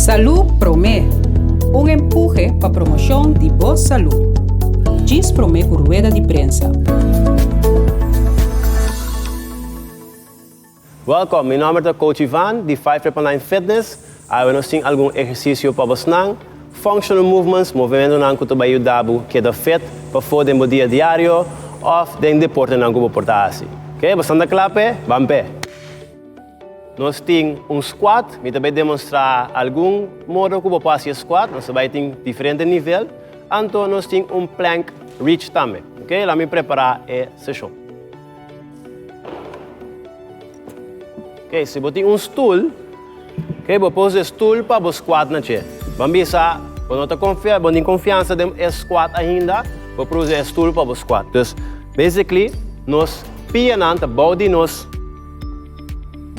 Salú Promé, un empuhe pa promoshon di bo salú. Djis promé ku rueda di prensa. Welkom, mi nomber ta Coach Ivan di Five Triple Nine Fitness. Awe nos tin algun ehersisio pa bosnan. Functional movements, movimentonan ku ta bai yuda bo keda fit pafó den bo dia diario òf den deportenan ku bo por ta hasi. Ok, bosan ta kla p'e? Ban p'e! Nos tin un squat, mi ta bai demostrá algun modo ku bo por hasi e squat, nos ta bai tin diferente nivel, anto nos tin un plank reach tambe. Ok, laat mi prepará e seshon. Ok, si bo tin un stoel, ok, bo por usa e stoel pa bo squat na dje. Ban bisa, bo no ta confia, bo no tin confiansa den e squat ainda, bo por usa e stoel pa bo squat. Dus, basically, nos pianan ta bou di nos,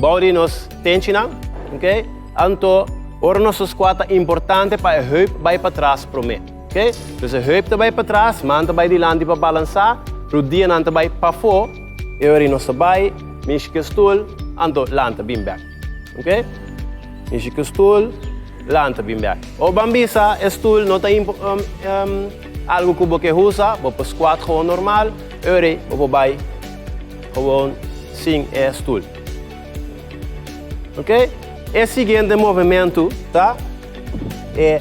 bou di nos tenchinan, ok. Anto, ora nos ta squat ta importante pa e heup bai patras prome. Ok, dus e heup ta bai patras, man ta bai dilanti pa balansá, rudianan ta bai pafó, e ora ei nos ta bai mishi ku e stul, anto lanta bin bèk. Ok, mishi ku e stul, lanta bin bèk. O ban bisa e stul no ta algu ku bo ke usa, bo por squat gewoon normal, e ora ei bo por bai gewoon sin e stul. Ok, e siguiente movementu ta e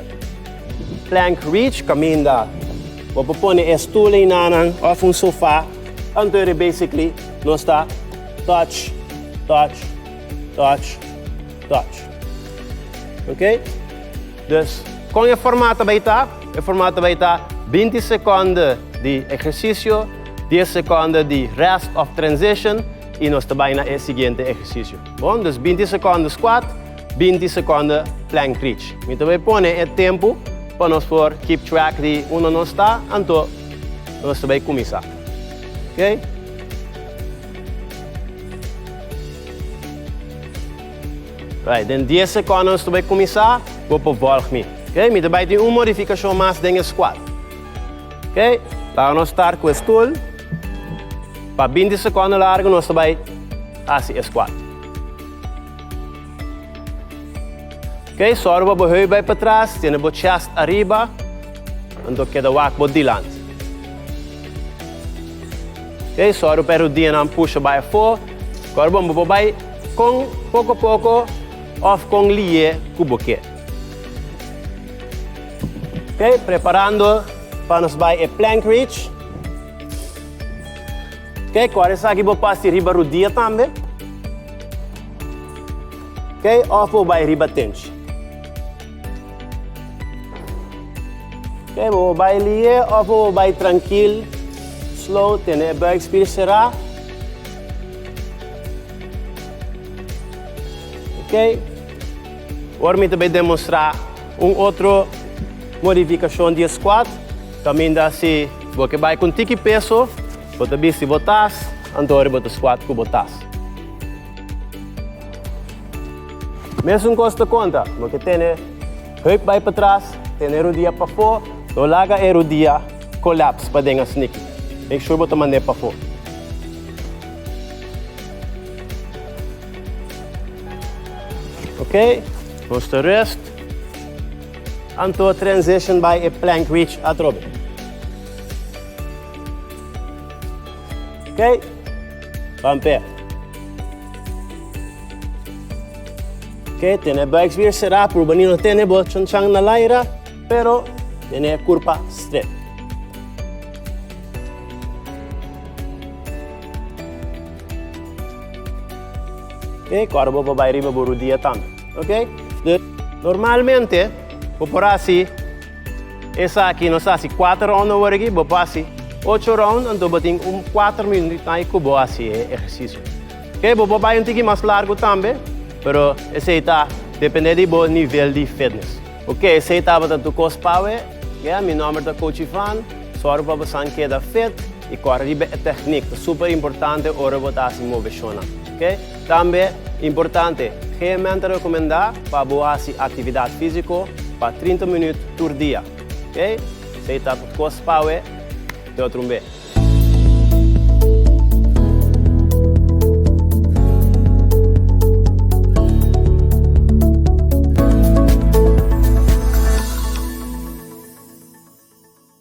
plank reach kaminda bo por pone e stoel einanan of un sofa anto eri basically nos ta touch touch touch touch ok dus kon e formato ta bai ta e formato ta bai ta binti sekonde di ehersisio dies sekonde di rest of transition i nos ta bai na e siguiente ehersisio bon dus binti sekonde squat. 20 seconde plank reach. Mi ta bay pone e tempo pa nos por keep track di unda nos ta, anto nos ta bay cuminsa. Ok? Right, den 10 seconde nos ta bay cuminsa, bo por volg mi. Ok? Mi ta bay tin un modificacion mas den e squat. Ok? Laga nos start cu e stoel. Pa 20 seconde largo nos ta bay haci e squat. Ok, sòru pa bo heup bai patras, tene bo chest ariba, anto keda wak bo dilanti. Ok, sòru pa e rudianan pusha bai afó. Kòrda bon, bo por bai kon poko poko òf kon lié ku bo ke. Ok, preparando pa nos bai e plank reach. Ok, kòrda esaki bo pasi riba rudia tambe. Ok, òf bo bai riba tenchi. Ok, bo bai lié òf bo bai trankil, slow, tene e buikspier será. Ok, ora mi ta bai demostrá un otro modifikashon di e squat, kaminda si bo ke bai ku un tiki peso, Bo ta bisti bo tas, anto ora bo ta squat ku bo tas. Mesun kos ta konta, bo ke tene heup bai patras, tene rudia pafó, no laga e rudia collapse paden a sniki. Make sure bo ta mand'é pafó. Ok, nos ta rest, anto transition bai e plank reach atrobe. Ok, ban p'e. Ok, tene buiksbier será, purba ni no tene bo chanchan na laira, pero tene e kurpa stret. Ok, kòrda bo pa bai riba bo rudia tambe. Ok, normalmente bo por hasi. Esaki nos hasi kuater round awor aki, bo por hasi ocho round, anto bo tin un kuater minuut na ku bo hasi e ehersisio. Ok, bo por bai un tiki mas largu tambe, pero esei ta depende di bo nivel di fitness. Ok, esei tabata tur kos pawe. Ya, mi nomber ta Coach Ivan. Sòru pa bo san keda fit i kòrda riba e tèknik. Ta super importante ora bo ta hasi moveshonnan. Ok, tambe importante, GMN ta rekomendá pa bo hasi aktividat físiko pa 30 minuut tur dia. Ok, esei ta tur kos pawe. Te otro un be.